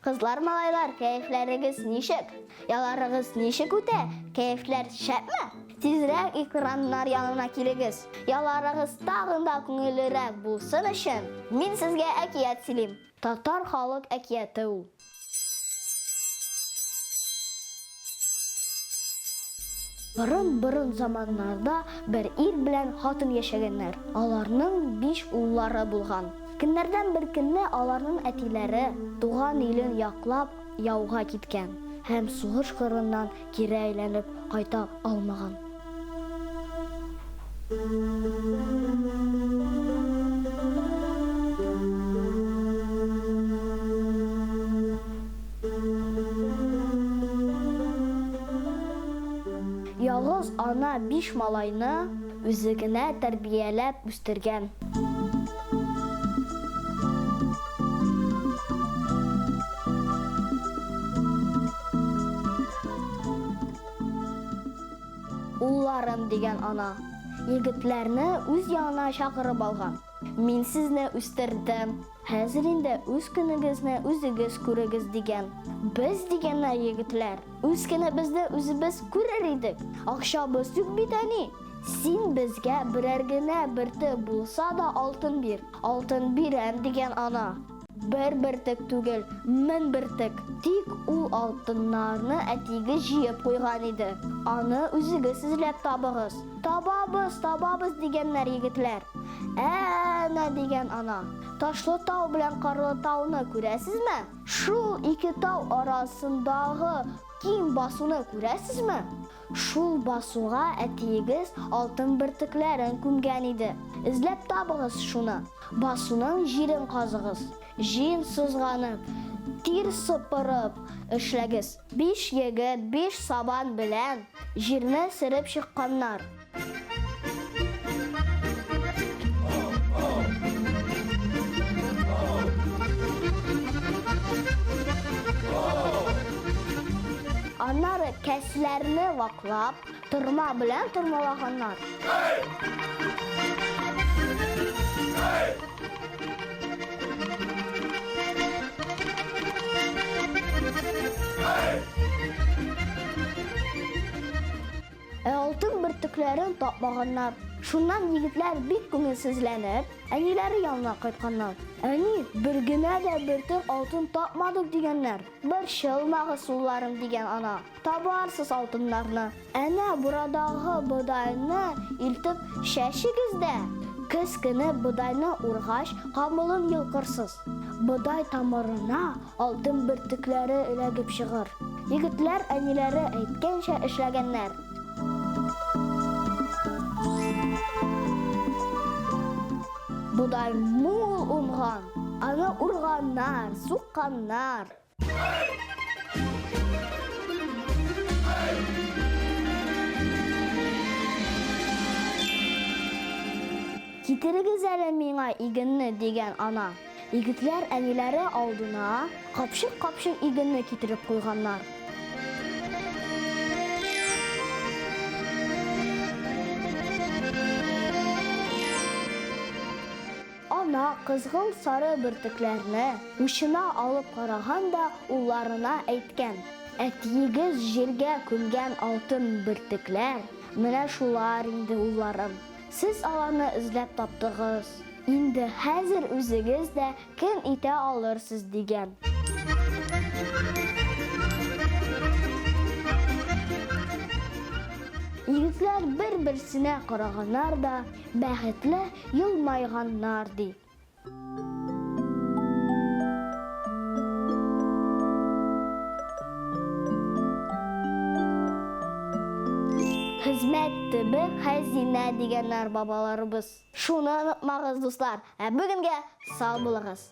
Кызлар, малайлар, кәефләрегез ничек? Ялларыгыз ничек үтә? Кәефләр шәпме? Тизрәк экраннар янына килегез. Ялларыгыз тагын да күңеллерәк булсын өчен, мин сезгә әкият сөйлим. Татар халык әкияте ул. Борын-борын заманнарда бер ир белән хатын яшәгәннәр. Аларның биш уллары булган. Көннәрдән бер көнне аларның әтиләре, туган илен яклап, яуга киткән һәм сугыш кырыннан кире әйләнеп кайта алмаган. Ялгыз ана биш малайны үзе генә тәрбияләп үстергән. Улларым, дигән ана, егетләрне үз янына чакырып алган. Мин сезне үстердем, хәзер инде үз көнегезне үзегез күрегез, дигән. Без, дигәннәр егетләр, үз көнебезне үзебез күрер идек. Акчабыз юк бит, әни. Син безгә берәр генә бөртек булса да алтын бир. Алтын бирәм, дигән ана. Бер бөртек түгел, мен бөртек. Тик ул алтыннарны әтиегез җыеп куйган иде. Аны үзегез эзләп табыгыз. Табабыз, табабыз, дигәннәр егетләр. Ә-ә-нә, дигән ана. Ташлы тау белән карлы тауны күрәсезме? Шул ике тау арасындагы киң басуны күрәсезме? Шул басуга әтиегез алтын бөртекләрен күмгән иде. Эзләп табыгыз шуны. Басуның җирен казыгыз. Җиң сызганып, тир сыпырып эшләгез. Биш егет биш сабан белән җирне сөреп чыкканнар. Аннары кәсләрне ваклап, тырма белән тырмалаганнар. Ә алтын бөртекләрен тапмаганнар. Шуннан егетләр бик күңелсезләнеп, әниләре янына кайтканнар. Әни, бер генә дә бөртек алтын тапмадык, дигәннәр. Борчылмагыз, улларым, дигән ана, табарсыз алтыннарны. Әнә бурадагы бодайны илтеп чәчегез дә, көз көне бодайны ургач, камылын йолкырсыз. Бодай тамырына Алтын бөртекләре эләгеп чыгыр. Егетләр әниләре әйткәнчә эшләгәннәр. Бодай мул уңган. Аны урганнар, сукканнар. Китерегез әле миңа игенне, дигән ана. Егетләр әниләре алдына капчык-капчык игенне китереп куйганнар. Ана кызгылт сары бөртекләрне учына алып караган да улларына әйткән, Әтиегез җиргә күмгән алтын бөртекләр менә шулар инде, улларым. Сез аларны эзләп таптыгыз. Инде хәзер үзегез дә көн итә алырсыз, дигән. Егетләр бер-берсенә караганнар да, бәхетле елмайганнар, ди. Хезмәт төбе хәзинә, дигәннәр бабаларыбыз. Шуны онытмагыз, дуслар! Ә бүгенгә сау булыгыз!